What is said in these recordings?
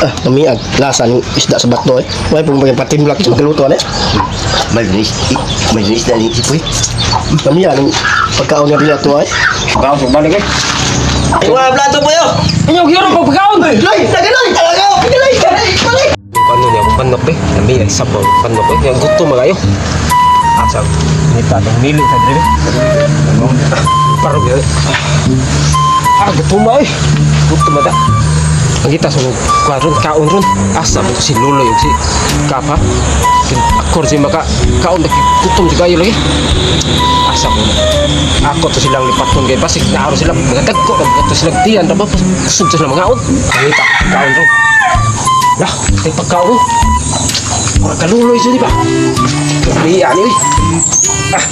Ah, lamiag lasa ng isda sa bato eh. Way pong mga patimlak sa magluto eh. May isda ni Sipoy. Lamiag ang pagkaon nga dila to eh. Pagkaon sa balik eh. Ay, wala plato po yo. Inyo gyud pag pagkaon. Loy, tagaloy, talaga, tagaloy, tagaloy. Kano niya akong panok eh. Lami ang sabaw panok eh. Yang gutom magayo. Asa nita tong mili sa dire. Parang yun. Ah, gutom ba eh. Gutom ba ta? Ang kita sa karon kaon ron. Asa mo si Lolo yung si Kapa. Akor si maka kaon lagi gutom si kayo lagi. Asa mo na. Ako to silang lipaton kay basig naaro sila mga dagko na to silang tiyan ra ba kusog sila mga kaon. Ang kita kaon ron. Lah, ay pagkaon. Ora kaluloy siya di ba? Iya ni. Ah.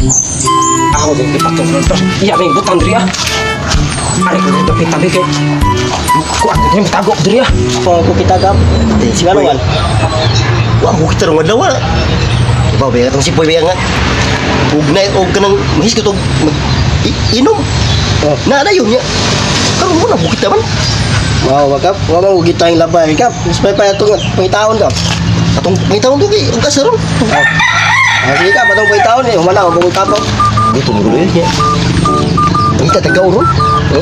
Ako din lipaton ron. Iya ning butang diri ah. Ari ko dito pitabi kay kuan diri tago diri ah. Kung ako kita kap, si ano man? Wa ko kita rong adlaw. Ba ba atong Sipoy ba nga. Ug na og kanang mahisgot og inom. Oh. Na na yun niya. Karon mo na bukit man. Wow, kap. Wa man kita yung labay kap. Mas may pa atong pangitaon kap. Atong pangitaon to kay ug asa ron. Oh. Ah, sige kap, atong pangitaon eh. Humana ako kung kapo. Gutom ko yun niya. Pangita tagaw ron. Oh,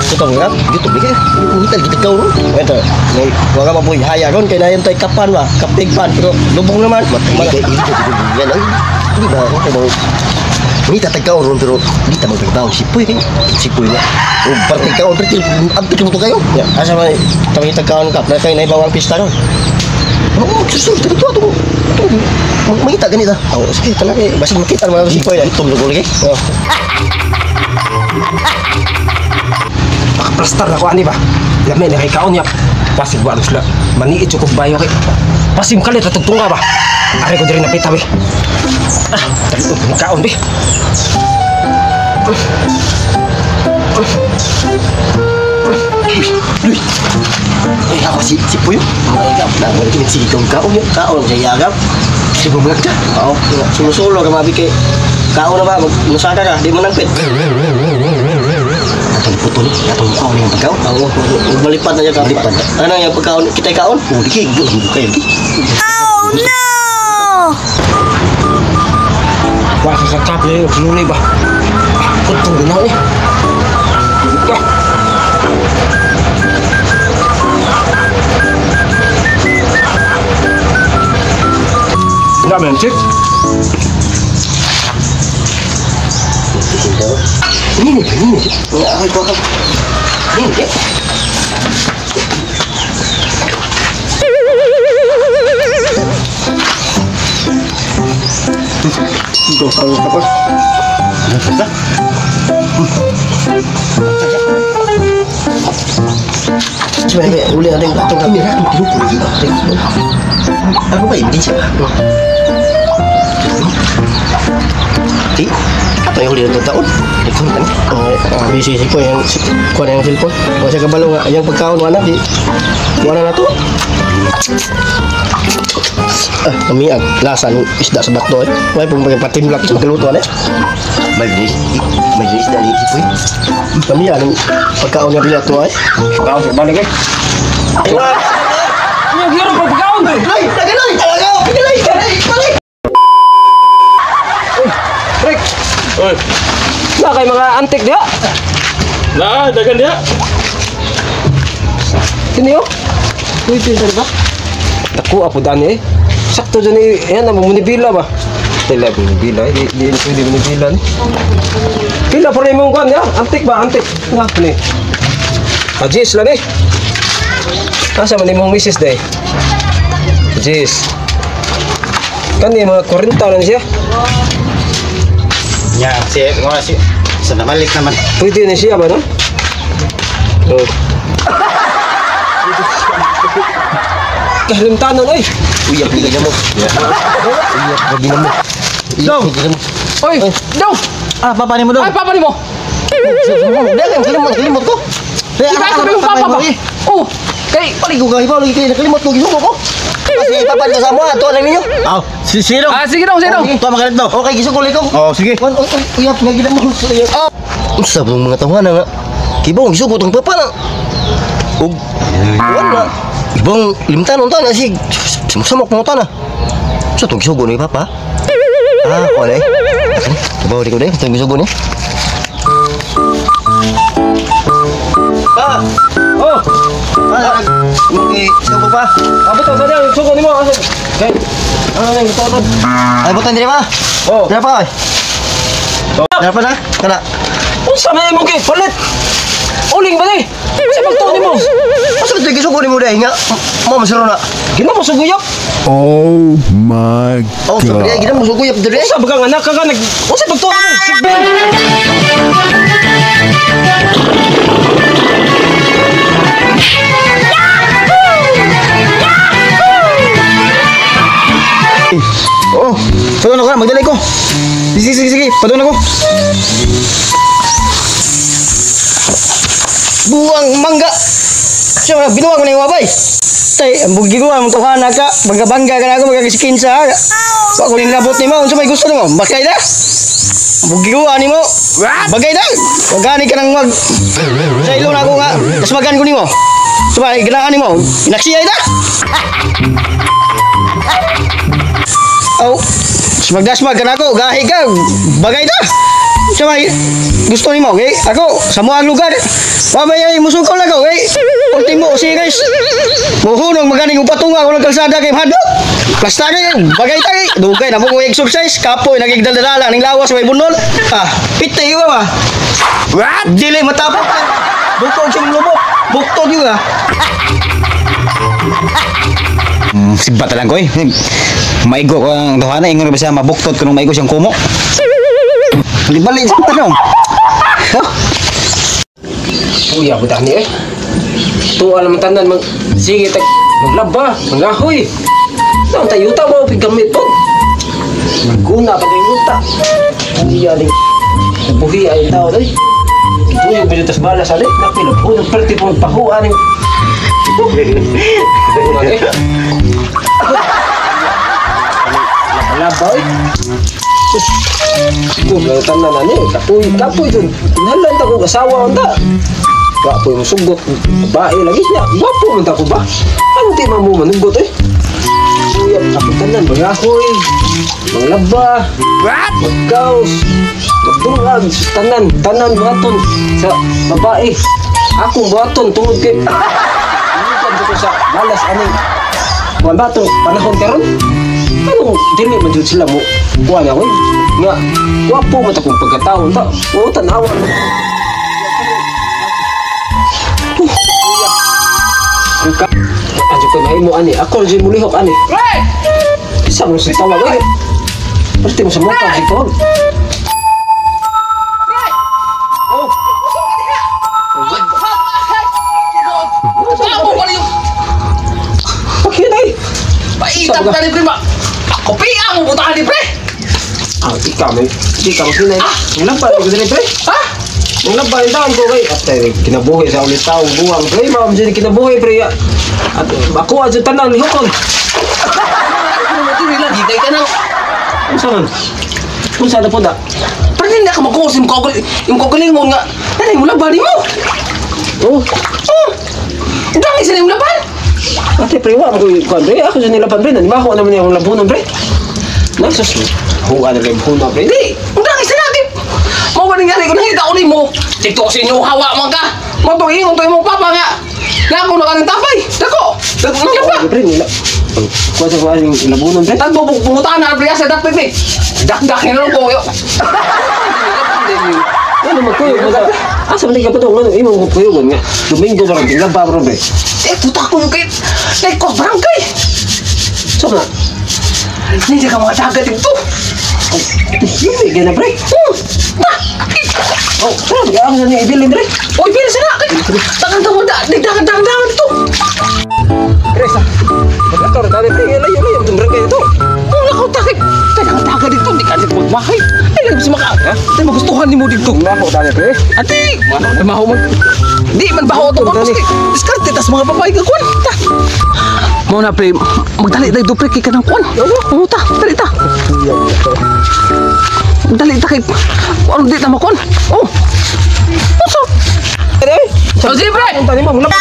gutom kap. Gutom kay. Pangita lagi tagaw ron. Ito, may wala ka mabuhay haya ron kay nayon tay kapan ba, kapigpan pero lubong naman. Matay kay ilo ko yan ay. Di ba ako kay mga Pangita tagaw ron pero di ta magpangitaon Sipoy kay Sipoy na. Og parte kaon pero abtik mo to kayo. Ya, asa man tawag kaon kap na kay naibawang pista ron. Oh, susul to to to. Mangita ganita. Oh, sige talaga eh. Basig makita naman si Poy. Gutom na ko lagi. Oh. Pakaplastar na ko ani ba. Lami na kay kaon niya. Pasig wa sila. Maniit jud kog bayo kay. Pasig kalit atong tunga ba. Ari ko diri napita be. Ah, dali ko kaon be. Luy. Ay, ako si Sipoy. Ay, kap, na wala kini sige kong kaon yun. Kaon sa yagap. Si Bumlag ka. Oo, sumusulo ka mabi kay kaon na ba, musaka ka, di mo nangpit. Atong puto ni, atong kaon ni pagkaon. Oo, malipad na siya ka. Malipad na. Ano yung pagkaon? Kita'y kaon? Oh, di kay gutom ko kayo. Oh no! Wa sa kap ni luli ba. Kuntong ginaw ni. Ah. Dami ang chip. Ini ni, ini. Ay, baka. Ini. Ito, kaon ka pa. Sebenarnya, uli natin atong Ini ra tinupo lagi. Ako ba hindi siya? Di, ato yung huli ng taon. Ikaw man. Oh, busy si Poy ang kuha na yung cellphone. Wala siya kabalo nga yung pagkaon wala di. Wala na to. Ah, lamiag lasa ng isda sa bato eh. Way pong mga patimlak sa magluto eh. May isda ni Sipoy. Lamiag ang pagkaon nga dila to eh. Pagkaon sa balik eh. Ay, wala. Inyo gyud pag pagkaon. Luy, tagaloy, talaga, tagaloy, tagaloy. Rick, Oy, na kay mga antik diha. na, dagan diha. Kini oh. Pwede sa ba? Dako apo dani eh. Sakto dyan eh. Ayan na, munibila ba? Tila, munibila eh. Di pwede munibila ni. Pila pa rin mong kwan ya? Antik ba? Antik. Nga, ni. Ajis lang eh. Asa man imong misis day? Ajis. Kani mga 40 lang siya. Ya, si mga si sa namalik naman. Pwede na siya ba no? Oh. Kalimtanon ay. Uyap lagi na mo. Uyap lagi na mo. Dong. Uyap lagi na mo. Oy, dong. Ah, papa ni mo dong. Ay, papa ni mo. Dagan, kalimot, kalimot ko. Di ba sabi mo papa ba? Oh, kay Balik ko kahibaw lagi kayo, nakalimot ko, gisugo ko. Kasi ipapal ko sa mo, ato lang ninyo. Ah, si sino? Ah, sige dong, sige dong. Ito magalit daw. Okay, gisugo ko. Oh, sige. Uyap lagi na mo. Uyap. Unsa ba mga tawhana nga? Kibaw, gisugo tong papa na. Ug Wala. Ibang limtan unta na si samok mo na. Sa tong gisugo ni papa. Ah, wala eh. Bawa di ko deh, tong gisugo ni. Pa. Oh, Ah, okay, sugo pa. abot to sa sugo nimo. Okay. Ano nang ito to? Ay, butan dire pa. Oh. Dire pa. Dire pa na. Kana. Unsa man imong kay palit? Uling ba ni? Sa pagtuo nimo? Asa tong gisugo nimo dai nga? Mo masuro na. Ginamo sa guyap. Oh my Oh, so God. kaya gina mo sugo yap dire. Unsa ba kang anak ka nag unsa pagtuo nimo? Sigbin. Oo. Padung ako na, magdalay ko. Sige, sige, sige. Padung ako. Buang mangga. Siya, binuwag ko na yung wabay. Tay, ang bugi ko, ang tuhan ka. Bangga-bangga ka na ako, magkakasikin sa. Wa ko nilabot ni mo. Unsa may gusto nimo? Bagay na. Ang bugi ko, ani mo. Bagay na. Wag gani ka nang mag... Sa ilo na ako nga. Kasmagan ko nimo. Sabay, ginaan nimo. Inaksiya ita. Oh, smagdasmag ka na ako. Gahi ka. Bagay na. Sabay, gusto nimo, okay? Ako, sa muang lugar. Wabay ay musukaw lang ako, okay? Ultimo, serious. Muhunong maganing upatunga ako ng kalsada kay Hadok. Plasta kay, bagay ta kay. Dugay na mo kong exercise. Kapoy, nagigdaldala ning lawas may bunol. Ah, piti ko ba? What? Dili matapos. Bukod siyang lubok. Buktod yun ah. Sibat lang ko eh. Maigo ko ang tuhan na. Ingon ba siya mabuktot ko nung maigo siyang kumo. Balik sa tanong. Huh? Uya buta ni eh. Tuwa naman tanan mag sige tag maglaba, mangahoy. Naon tayo yuta mo pigamit po. Maguna pa tayo yuta. Uya ni. Buhi ay tao day. Tuyo binutas bala sa lit napilo. Unang perti pong pahuan ni. Laba eh. Kung tanan na ni, kapoy, kapoy dun. Nalan ta kong asawa unta. Wapoy mo sugot, babae lagi niya. Gwapo man ta ko ba? Ano di man mo manugot eh? Kuya, ako tanan, mangahoy, manglaba, magkaos, magdungag, tanan, tanan buhaton sa babae. Akong buhaton tungod kay Inugan ko sa balas aning kuan ba tong panahon karon? Anong dili man jud sila mo kuan ako eh. Nga gwapo man ta kong pagkataon ta. Oo, tan-awa. Adyo ko mahimo ani. Ako jud mulihok ani. Isa mo sa tawag eh. Pwede mo sa mukha si Paul. Oh. Pakinay. Paitap ka ni pre ba? Ako piang mo butahan ni pre. Ah, ikaw may di ka makinay. Ang laba ko dili pre. Ha? Ang laba yung taon ko kay at kinabuhi sa ulit taong buwang pre. Mao man kinabuhi pre. At ako adyo tanan lihokon. Ano lagi kay kanang Unsa man? Unsa na po da? pre hindi ka magkusim ko yung kogaling mo nga. Nanay mo laban mo. Oh, Oh. Dami sila yung laban. Ate pre, wa ko kuan pre. Ako sa nilaban pre, nanimaho naman yung labunan pre. Nasus. Huwa na kay huna pre. Di, ang dami sila kay Mo ba nangyari ko nakita ko nimo. Dito sa inyo hawa man ka. Mo to ingon to imong papa nga. Nako na kanang tapay. Dako. Dako na pa. Pre nila. Kuan sa kuan yung labunan pre. Tagbo pungutan na pre sa dakpit ni. Dakdak ni lang ko. Ano magkuyog mo ta? Asa man ka pa to ngano imong kuyogon nga. Domingo ba rin laba bro pre. Eh, tutak ko yung kay... Nay, ko, barangay! So na. Hindi ka mga dagat dito. Yumi gana pre. Oh, ta! Oh, pre, ako sa niya ibilin pre. Oy, bilis na! Takan ka mo, dagat dito. Pre sa. Maglakaw na tani pre. Layo layo itong barangay dito. Oh, nakaw, takip! Takan dagat dito, hindi ka dito magmahay. Ay, lang sa maka... Ay, magustuhan ni mo dito. Maho tani pre. Ate! Maho man. Di man baho ito. Diskarte, tas mga babae ka, kuwan. Ta! Mo na, pre. Magdali tayo, pre, kay ka ng kuwan. Oo, ta. Dali ta. Magdali ta kay... Ano di ta makuwan? Oh! Puso! Pre. So, sige, pre! Tani mo laba.